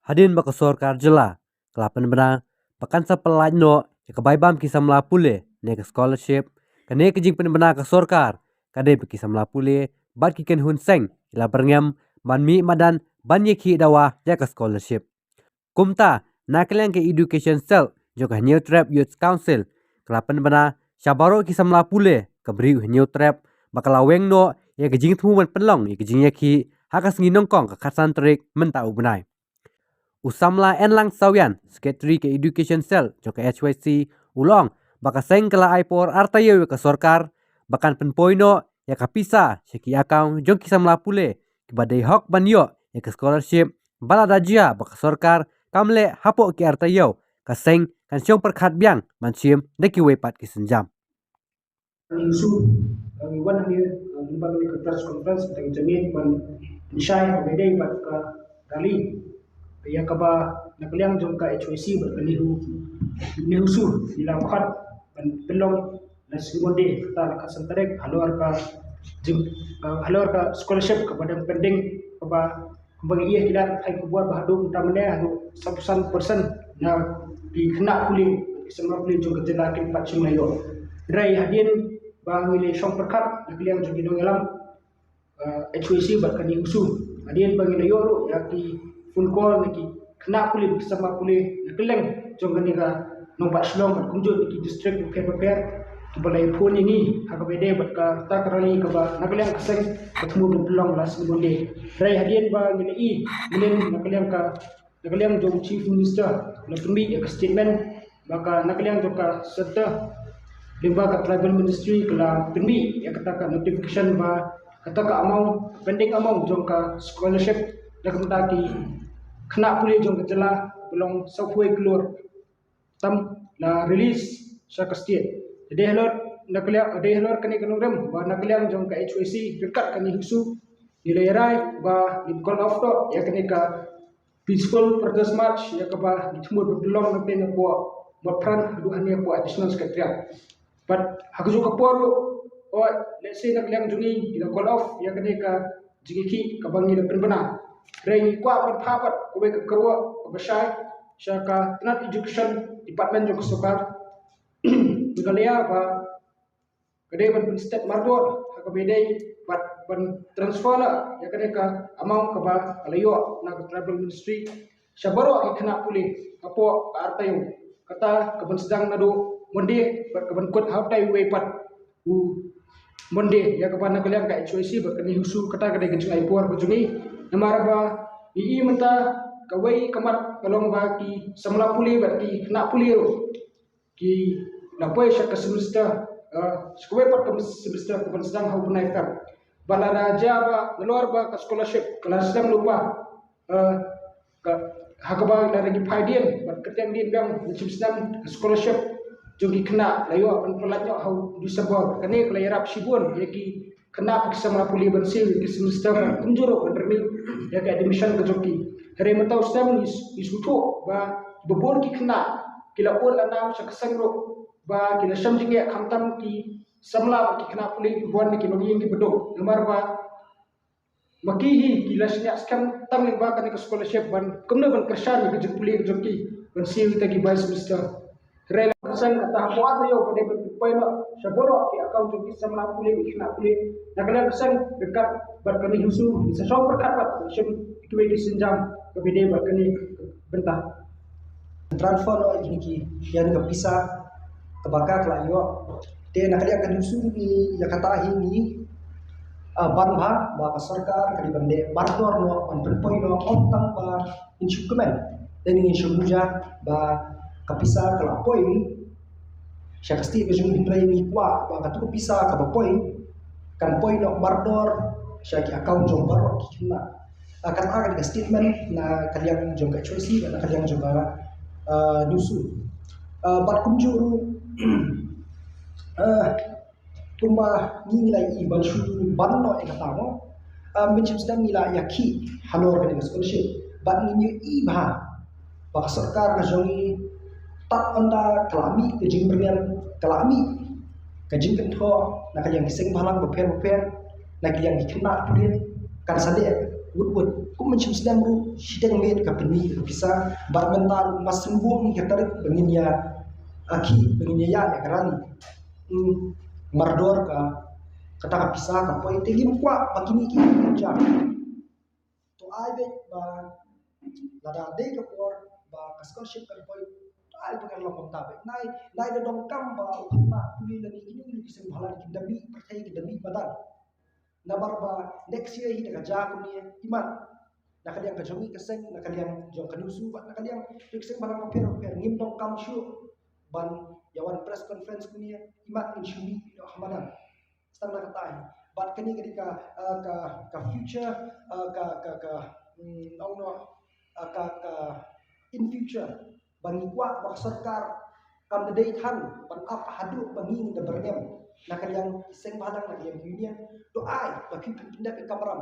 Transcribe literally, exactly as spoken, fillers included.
Hadien ba ka sorkar jylla ka la pynbna ba kan sa pyllait noh ïa ka bai bam ki samla pule ne ka scholarship, kane ka jingpynbna ka sorkar ka dei ba ki samla pule bad ki kynhun seng ki la byrngem ban mih madan ban ïakhih dawa ïa ka scholarship. Kumta, na ka liang ka Education Cell jong ka Hynñiewtrep Youth Council ka la pynbna sha baroh ki samla pule ka Bri u Hynñiewtrep ba ka la weng noh ïa ka jingthmu ban pynlong ïa ka jingïakhih ha ka sngi nyngkong ka khatsan tarik mynta u bnai. U samla Enlang Sawian, Secretary ka Education Cell jong ka H Y C, u la ong ba ka seng ka la ai por artaïew ïa ka sorkar ba kan pynpoi noh ïa ka pisa sha ki account jong ki samla pule kiba dei hok ban ïoh ïa ka scholarship, ba lada jia ba ka sorkar kam leh hapoh ki artaïew, ka seng kan shong pyrkhat biang ban shim da kiwei pat ki sienjam. Ngi shu, eh, ngi wan hangne, eh, lyngba kane ka press conference, tang jamin ban pynshai ha kaba ïadei bad ka rally ïa kaba na ka liang jong ka H Y C bad ka NEHUSU, NEHUSU ngi la khot ban pynlong na sngi Monday, kata la khatsan tarik, halor ka jing, eh, halor ka scholarship kaba dang pending, kaba, kaba ngi ïa kila ai khubor ba haduh mynta mynne haduh sawphew san percent na ki khynnah pule, ki samla pule jong ka jylla kim pat shym la ïoh. Hynrei hadien ba ngi la shong pyrkhat na ka liang jong ki nongïalam, eh, H Y C bad ka NEHUSU, hadien ba ngi la ïoh ruh ïa ki phone call na ki khynnah pule, ki samla pule na kylleng jong kane ka nongbah Shillong bad kumjuh na ki district bapher bapher, kiba la ïa phone ïa ngi ha kaba ïadei bad kata ka rally kaba na ka liang ka seng ka thmu ban pynlong la sngi Monday. Hynrei hadien ba ngi la ïohi mynnin na ka liang ka, na ka liang jong u Chief Minister la pynmih ïa ka statement ba ka na ka liang jong ka centre lyngba ka Tribal Ministry ka la pynmih ïa kata ka notification ba kata ka amount, pending amount jong ka scholarship na ka bynta ki khynnah pule jong ka jylla ba long sawphew klur tam la release sha ka state. Te dei halor, na ka liang, dei halor kane ka nongrim ba na ka liang jong ka H Y C ryngkat ka NEHUSU ngi la ïa rai ba ngin call off noh ïa kane ka peaceful protest march ïa kaba ngi thmu ban pynlong na pdeng hapoh Motphran haduh hangne hapoh Additional Secretariat. Bad ha kajuh ka por ruh, oh, let's say na ka liang jong ngi ngi la call off ïa kane ka jingïakhih kaba ngi la pynbna. Hynrei ngi kwah ban phah pat kawei ka kyrwoh kaba shai sha ka tnat Education Department jong ka sorkar Meghalaya ba ka dei ban pynstep mardor ha kaba ïadei bad ban transfer noh ïa kane ka amount kaba ka la ïoh na ka Tribal Ministry sha baroh ki khynnah pule hapoh ka artaïew, kata ka ban sdang naduh Monday bad ka ban kut ha utai uwei pat u Monday, ïa kaba na ka liang ka H Y C bad ka NEHUSU, kata ka dei ka jingai por ka jong ngi. Namar ba ngi i mynta kawei ka mat ka long ba ki samla pule bad ki khynnah pule ruh ki la poi sha ka semester, eh, sha kawei pat ka semester ka ban sdang ha u bnai Feb. Ba lada jia ba nalor ba ka scholarship ka la sdang lypa, eh, ka, ha kaba lada ngi phai dien bad kyrteng dien biang ngi shim sdang ka scholarship jong ki khynnah la ïoh ban pyllait noh ha u December. Kane ka la ïarap shibun ïa ki khynnah ki samla pule ban siew ïa ki semester bad kumjuh ruh ban rymmi ïa ka admission ka jong ki. Hynrei mynta u snem ngi s-, ngi sngewthuh ba bun ki khynnah ki la bun la nam sha ka seng ruh ba ki la shem jingeh khamtam ki samla bad ki khynnah pule ki bun na ki nongïing kiba duk. Namar ba ma ki hi ki la shaniah skhem tang lyngba kane ka scholarship ban kumno ban kyrshan ïa ka jingpule ka jong ki ban siew ïa kita ki bai semester. Hynrei la ka seng kata hapoh artaïew ka dei ban pynpoi noh sha baroh ki account jong ki samla pule, ki khynnah pule. Na ka liang ka seng ryngkat bad ka NEHUSU ngi sa shong pyrkhat bad shim kiwei ki sienjam kaba ïadei bad kane ka bynta. Transfer noh ïa kine ki, ïa kane ka pisa kaba ka la ïoh. Te na ka liang ka NEHUSU ngi ïa kata hi ngi, ah, ban bha ba ka sorkar ka dei ban leh mardor noh ban pynpoi noh ym tang ba ngin shu kmen. Te ngi shu muja ba ka pisa ka la poi sha ka state ka jong ngi, hynrei ngi kwah ba katu ka pisa kaba poi kan poi noh mardor sha ki account jong baroh ki khynnah. Ah, kata ka dei ka statement na ka liang jong ka H Y C bad na ka liang jong ka, ah, NEHUSU. Ah, bad kumjuh ruh, ah, kumba ngi la ïohi ban shu ban noh ïa kata mo, ah, mynshwa sdang ngi la ïakhih halor kane ka scholarship bad ngi ïohi bha ba ka sorkar ka jong ngi tad ynda ka la mih ka jingbyrngem, ka la mih ka jingkynthoh na ka liang ki seng bhalang bapher bapher, na ka liang ki khynnah pule, kan sa leh Wut wut kum ban shim slem ruh shiteng miet ka pynmih ka pisa. Bad mynta ruh mas sngewbha ngi ka tarik ba ngin ïa aki ba ngin ïa ïa ka rally. Hmm, mardor ka kata ka pisa ka poi te ngim kwah ba kini ki jam. To ai beit ba lada dei ka por ba ka scholarship kan poi, to ai ba kan long kumta beit. Nai nai da donkam ba u khynnah pule lane kine ki seng bhalang kin da mih pyrthei kin da mih madan. Namar ba next year hi da ka jia kumne imat na ka liang ka jong i ka seng, na ka liang jong ka nusu bad na ka liang jong ka seng bhalang bapher bapher. Ngim donkam shuh ban ïa wan press conference kumne imat ngin shu mih ïa ha madan. Stang na ka tai bad kane ka dei ka, uh, ka ka future, uh, ka ka ka mm, ong no, uh, ka ka in future ba ngi kwah ba ka sorkar kam da dei than ban ap haduh ba ngi da byrngem na ka liang seng bhalang na ka liang union. To ai ba ki pyndep ka kamram